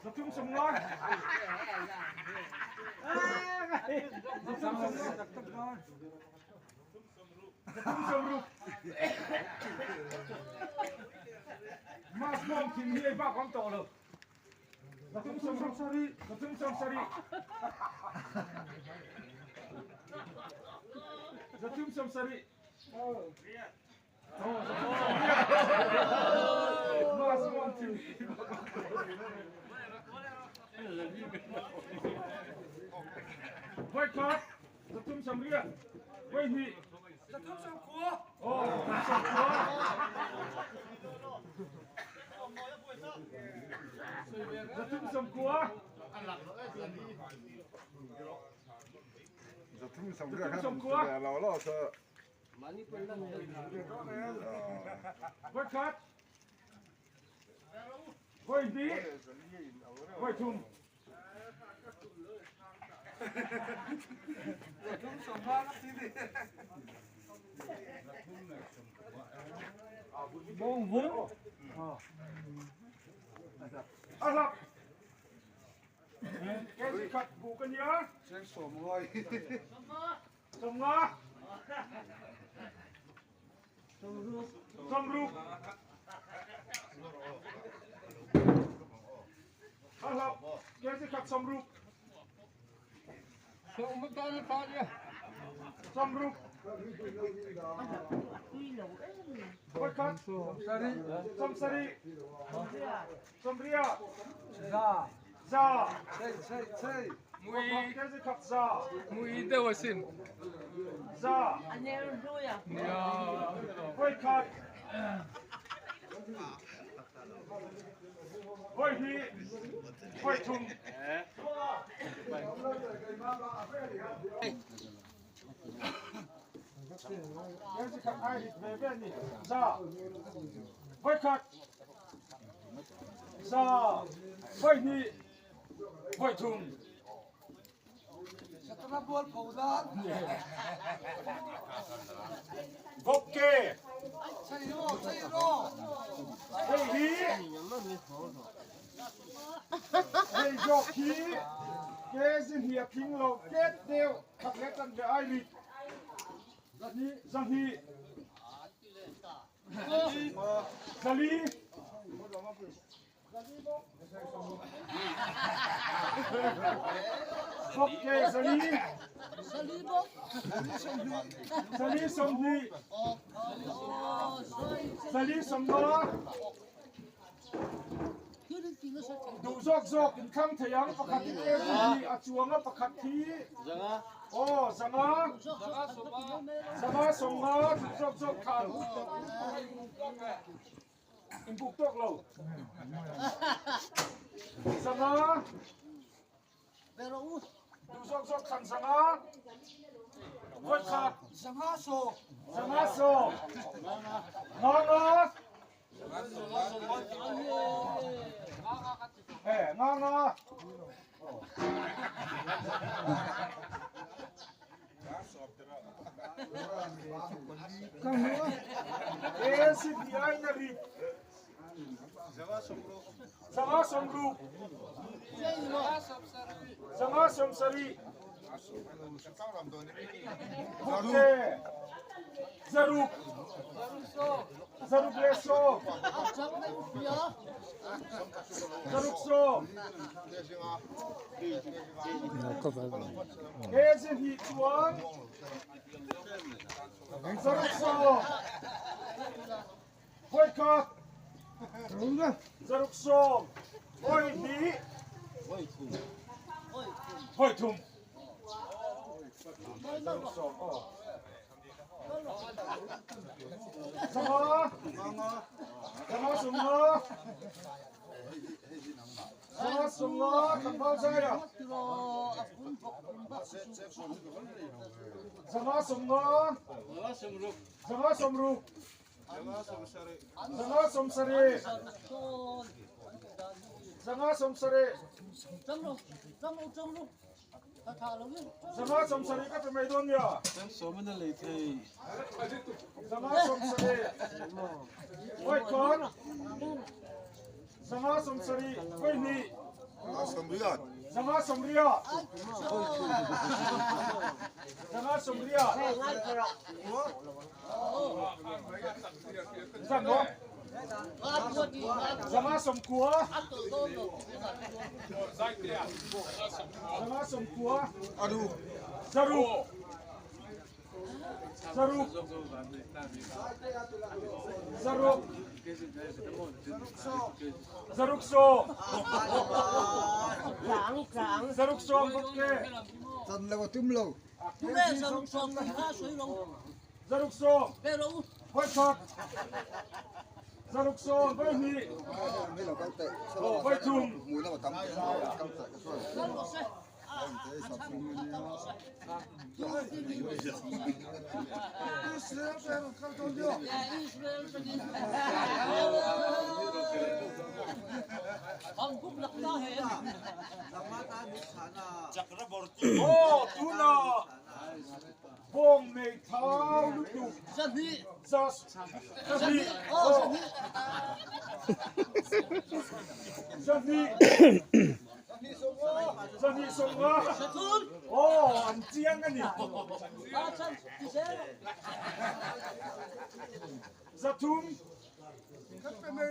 Zathum 50. Zathum 50. Zathum 60. Mas mawng thing hi ei bak awm tawh lo. Zathum 60, zathum 70. Zathum 70. Mas mawng thing hi ei bak awm tawh lo. Voi khat, zathum 80, voi hnih. Zathum 90. Aw, zathum 90. Zathum 90. Zathum 90 khan lo lo sa. Voi khat, voi hnih, voi thum. Zathum 50 ka ti ni. Bawng vung. A hlak. Kg khat bu ka nia. Cheng sawm ngai. 50. 60. A hlak. Kg khat 60. 60. Voi khat. 70. 80. Za. Za. Chei chei chei. Mui. Kg khat za. Mui deuh asin. Za. Nia. Voi khat. Voi hnih. Voi thum. Kg khat ai rit ve ve ni. Za. Voi khat. Za. Voi hnih. Voi thum. Satana bual pho dan. Vok ke. Chei ro chei ro. Hei hi. Hei zawk hi ke zi hnih a tling lo tet deuh khat leh tan ve ai rit. Zahnih. Zali. Vok ke zali. Zali 20. Zali 50. Duh zawk zawk in thlang thei ang pakhat hi kg hnih a chuang a pakhat hi aw 500 500 50 duh zawk zawk khan in buk tawk lo 500 duh zawk zawk khan 500 voi khat 500. 500 500 Eh, nga nga. Eh, si di ai na rit. 560. 570. Okay. 600. 610. 610. Kg hnih chuan 610. Voi khat. 610. Voi hnih. Voi thum. 610. Aw. 500. 550. 550 tlangval zai a. 550. 560. 570. 570. 570 ka pe mai dawn nia. 570. Voi khat. 570. Voi hnih. Zanga sawmriat. Zanga sawmriat. Zan maw? Zanga sawmkua. Zanga sawmkua. Zaruk. Zaruk. Zaruk. Zaruk sawm. Zaruk sawm bawk ke. Chan lo a tum lo. Zaruk sawm. Vawi khat. Zaruk sawm vawi hnih. Vawi thum. Aw tuna bawng nei thau lutuk zahnih zahnih. Zahnih sawmnga aw an chiang a ni. Zathum Zathum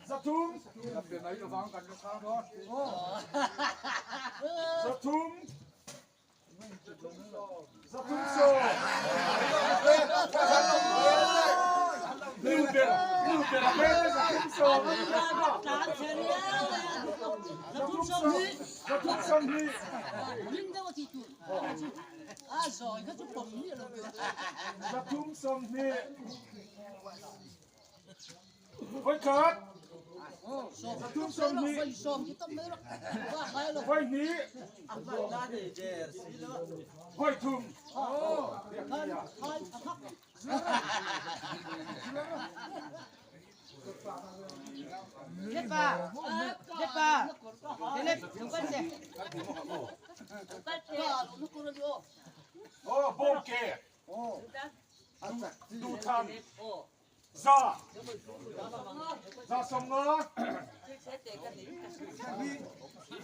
Zathum Zathum sawm Nu ber nu ber a hmel te zathum sawm Zathum sawm zathum sawmhnih Zathum sawmhnih Vawikhat, zathum sawmhnih, vawihnih, vawithum. Aw, bawngke, duhthlan. Za za sawmnga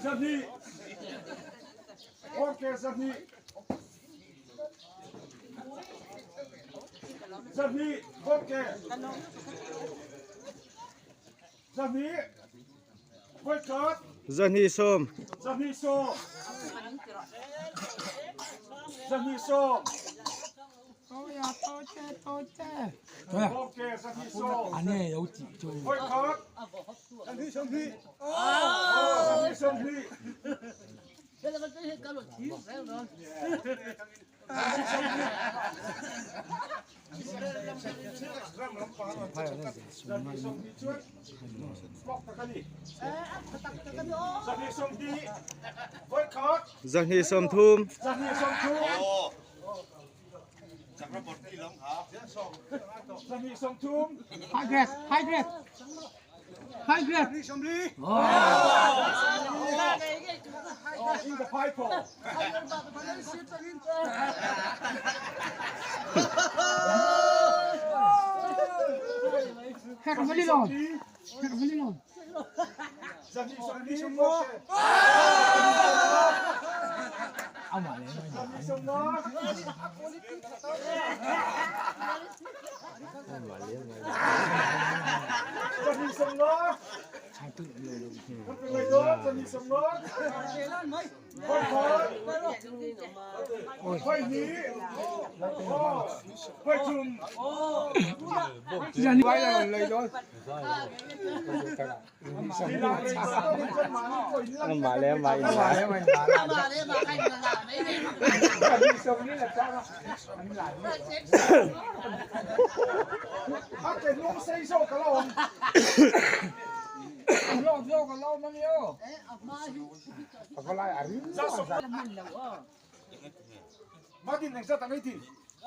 zahnih Bawngke zahnih zahnih Bawngke zahnih Vawikhat Zahnih sawm zahnih sawm zahnih sawm Zahnih sawmthum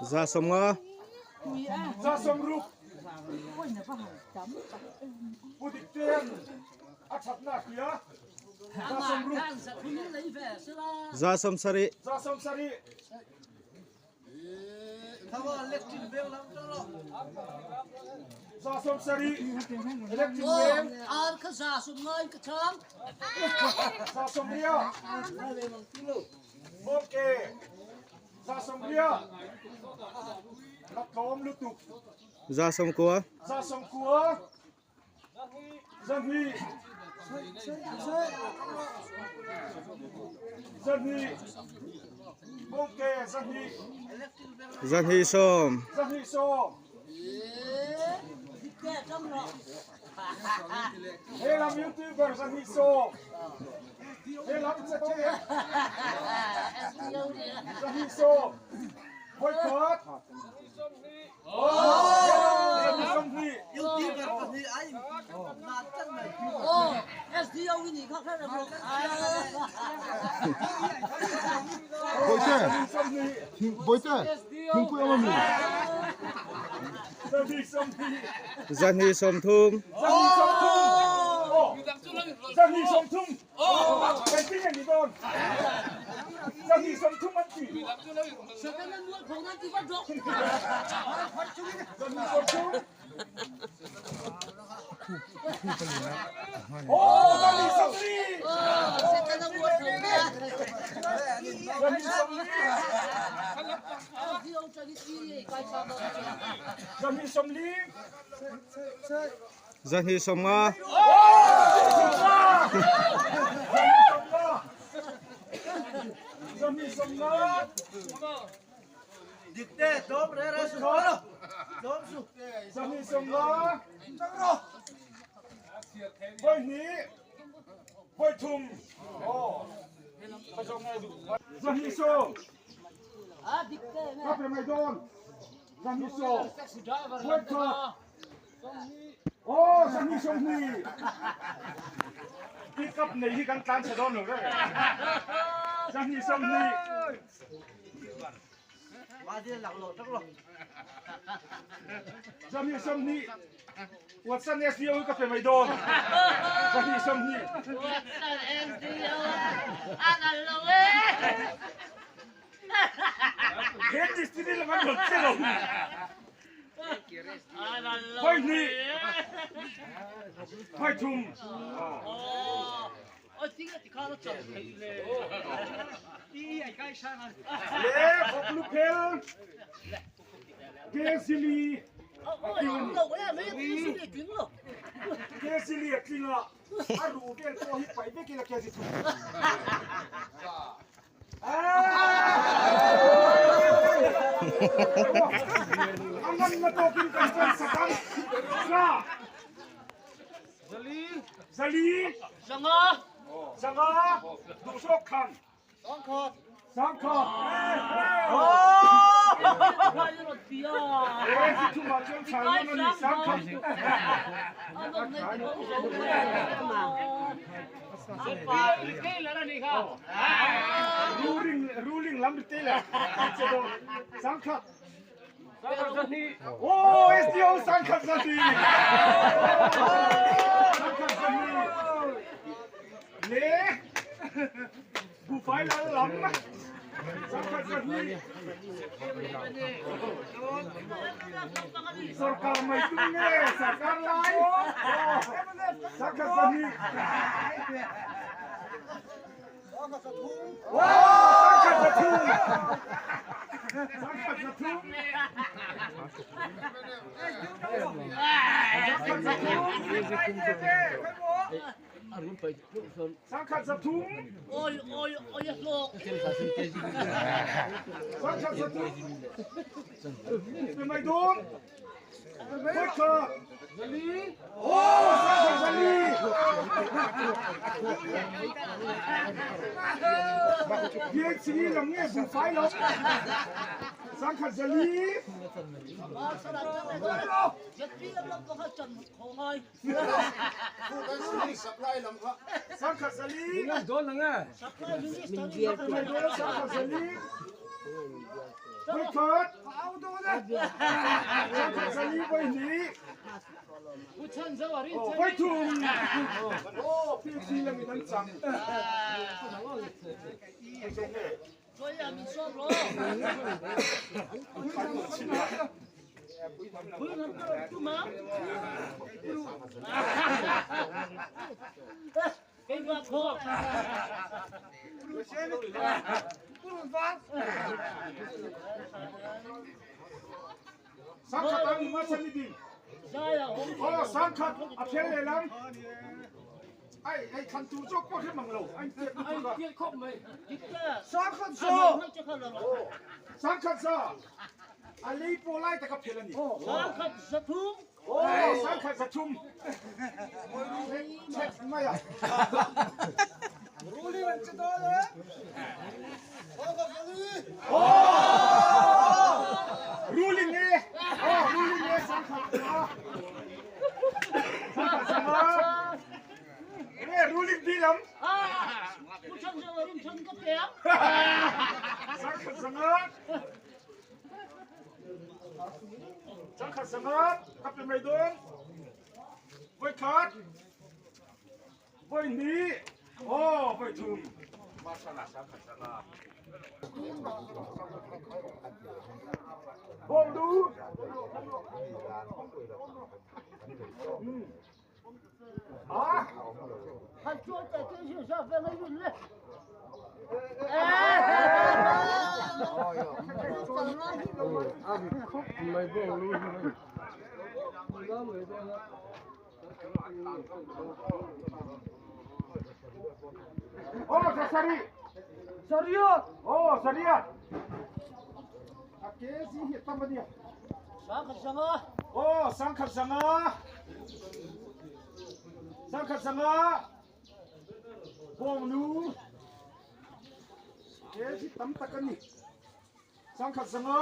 Za sawmnga. Za sawmruk. Pu Dikten a thatnak tia. Za sawmruk. Za sawmsarih. Za sawmsarih. 170 electric Aw, veng. Ar kha 150 in ka chang. 180 Bawmke 180 la tlawm lutuk. 90. 90 200 200 Bawmke 200. 220. 220. He lam youtuber 220 he lam che che 220 vawikhat 220. Aw, SDO i nih kha kher em rawh. Bawihte, Bawihte, thingpui awm ami? 230. 230 230 an ti. 230. Aw 230. 240. 250. 250. Dikte, tlawm re re su lo. Tlawm su. 250. Vawihnih, vawithum. Aw. 220. Ka pe mai dawn. 220. Vawikhat. Aw, 220. Pick up nei hi kan tlan chhe dawn lo reng. 220. 220. Watson SDO hi ka pe mai dawn. 220. Watson SDO a nal lo e. He distillery lam an rawn che lo. Vawihnih, vawithum. Le vawkluphel Kezili a tling a ni. Kezili a tling a, a ruh vel pawh hi paih vek ila Kezi thum. A nganna tawkin kan chuan sak ang. Za. Zali. Zali. Zanga. Zanga. Duhsawk khan. Sangkhat. Sangkhat. Sangkhat. Ruling ruling lam te la 300 Oh SDO 300 zati 300 zati le Buhfai lal lam 300 zati Sorkar mai tum nge sarkar lai 300 zati 300. Oi oi oi a hlawk. 300. Pe mai dawn. Khawi kha. Aw 300. BHC lam nge buhfai lam. 300. 300. 300. Vawikhat. 300 vawihnih. Vawithum. Aw PHC lam in an chang. Sangkhat ang ma sani ding. Oh, sangkhat a phel leh lam. Ai, ai thlan tur zawk pawh hi mang lo. Ai tiat lutuk a. Sangkhat zo. Sangkhat za. A lei pawh lai tak a phel a ni. Sangkhat zathum. Oh, sangkhat zathum. Chek mai a. Ruling an che dawn e. Ruling e. Oh, ruling e sangkhat za. Sangkhat za. Nge ruling bilam. Sangkhat zanga. Sangkhat zanga. Ka pe mai dawn. Vawi khat. Vawi hnih. Aw, vawi thum. Masala sangkhat zanga. Bawm du. Ah. Aw, sari. Sariat. Aw, sariat. A ke si hi tam ania. Aw, sangkhat zanga. Sangkhat zanga. Bawng nu. Ke si tam tak ani. Sangkhat zanga.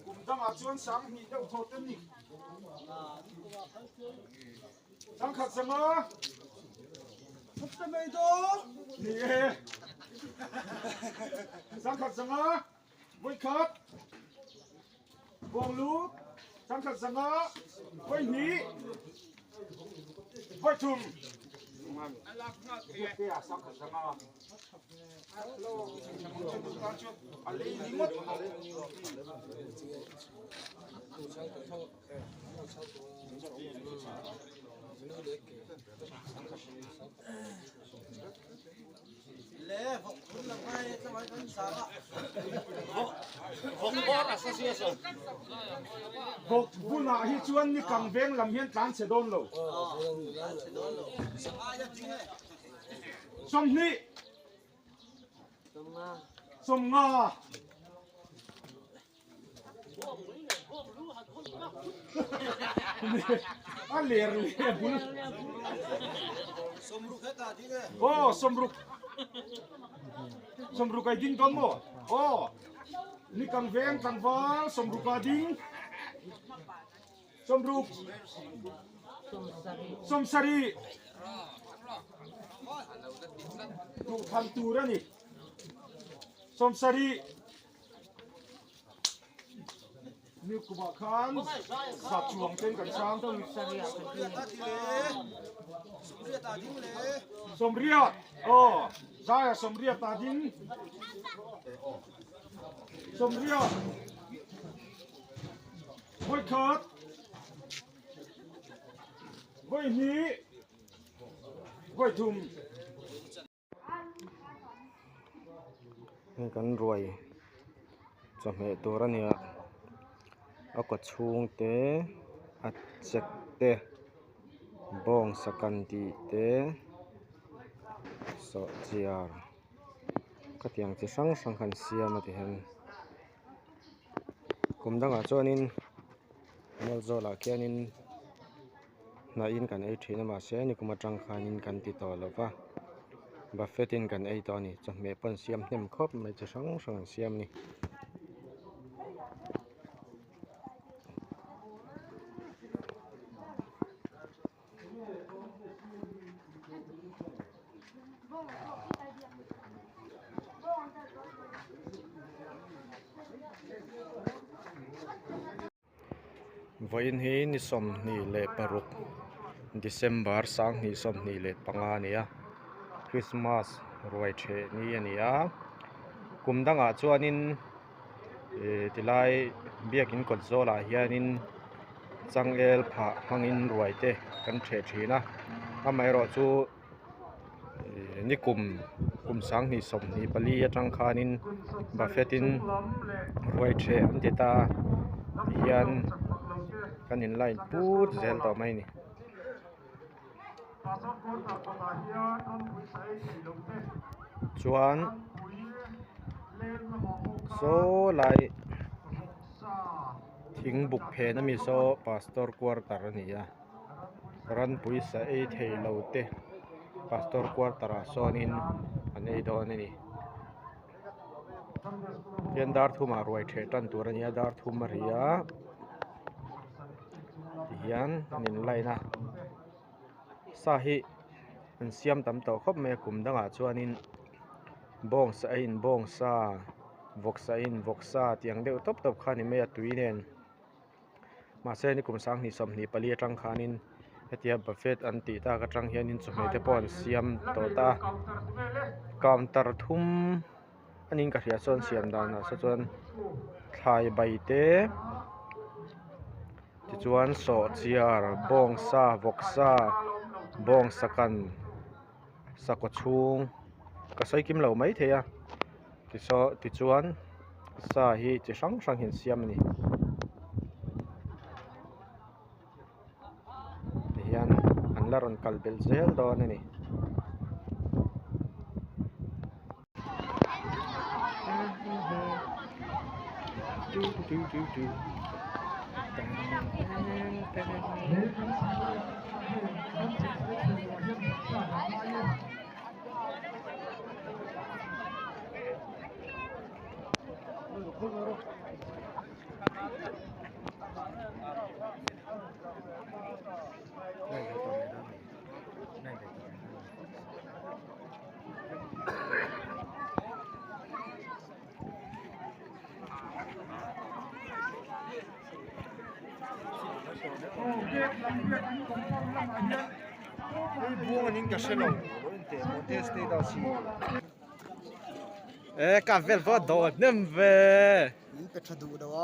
Kum dangah chuan sang hnih deuh thaw te ni. Sangkhat zanga. Thupte mai dawn. Ni e. Sangkhat zanga. Vawi khat. Bawng lu. Sangkhat zanga. Vawi hnih. Vawi thum. Sangkhat zanga. A lei ringawt. Vawk bunah hi chuan ni kang veng lam hian tlan chhe dawn lo. 20 20 A ler leh bul. Aw sawmruk sawmruk ai ding dawn maw? Aw ni kang veng tlangval sawmruk a ding sawmruk sawmsarih duhthlan tur a ni sawmsarih. Ni kumah khan za chuang ten kan sang. Sawmriat aw zaia sawmriat ah ding sawmriat vawi khat vawi hnih vawi thum. Hei kan ruai chawhmeh tur a ni a a kaw chhung te a chek te bawngsa kan tih te sawhchiar khatiang chi hrang hrang kha an siam a ti hian kum dangah chuanin mual zawlah khianin. Hnaihin kan ei thin a mahse nikum atang khanin kan ti tawh lo va buffet in kan ei tawh a ni chawhmeh pawh an siam hnem khawp mai chi hrang hrang an siam a ni. Vawiin hi ni 26 December 2025 a ni a Christmas ruai theh ni a ni a kum dangah chuanin Ih tilai biakin kawt zawlah hianin changel phah hmangin ruai te kan ṭheh ṭhin a amaherawh chu ih nikum kum sanghnih sawmhnih pali atang khanin buffet in ruai ṭheh an ti ta a tihian kan in line put zel tawh mai a ni. Chuan saw lai thing buk phen ami saw pastor quarter a ni a ranpui sa ei thei lo te pastor quarter ah sawnin an ei dawn a ni hian dar thumah ruai ṭheh tan tur a ni a dar thum a ri a tihian an in line a sa hi an siam tam tawh khawp mai a kum dangah chuanin bawngsa a in bawngsa vawksa a in vawksa tih ang deuh tawp tawp kha a ni mai a tui nen mahse nikum sanghnih sawmhnih pali atang khanin hetia buffet an tih tak atang hianin chawhmeh te pawh an siam tawh ta a counter thum a niin ka hria chuan siam danah saw chuan thlai bai te tichuan sawhchiar bawngsa vawksa bawngsa kan sakawr chhung ka sawi kim lo mai thei a tichuan sa hi chi hrang hrang hi an siam a ni tihian an la rawn kal belh zel dawn a ni. E ka vel pawh a dawh hnem ve. Min pe tha duh lo a.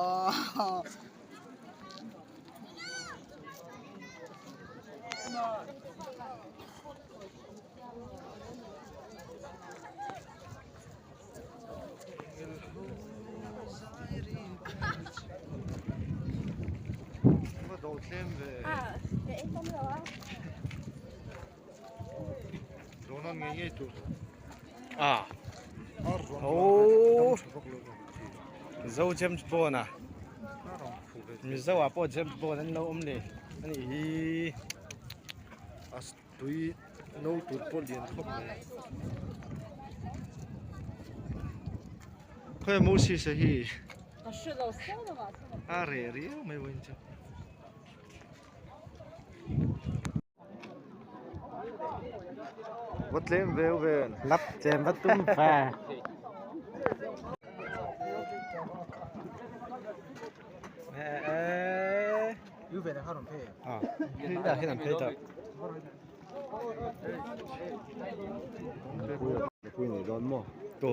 A oh Zo James Bond a Mizo ah pawh James Bond an lo awm leh a nih hi. Tui no tur pawh lian khawp mai. Khawi Moses a hi a reh riau mai vawiin chu. Va tlem veu ven. Lap chem va tum ve. Pui nei dawn maw? Tu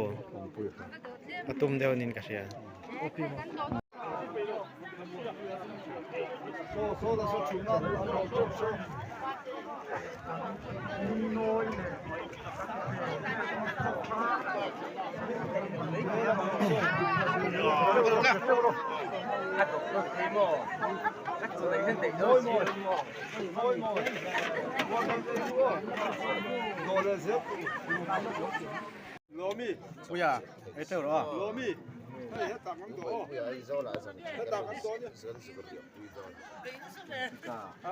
a tum deuh niin ka hria. Puia ei teuh rawh a.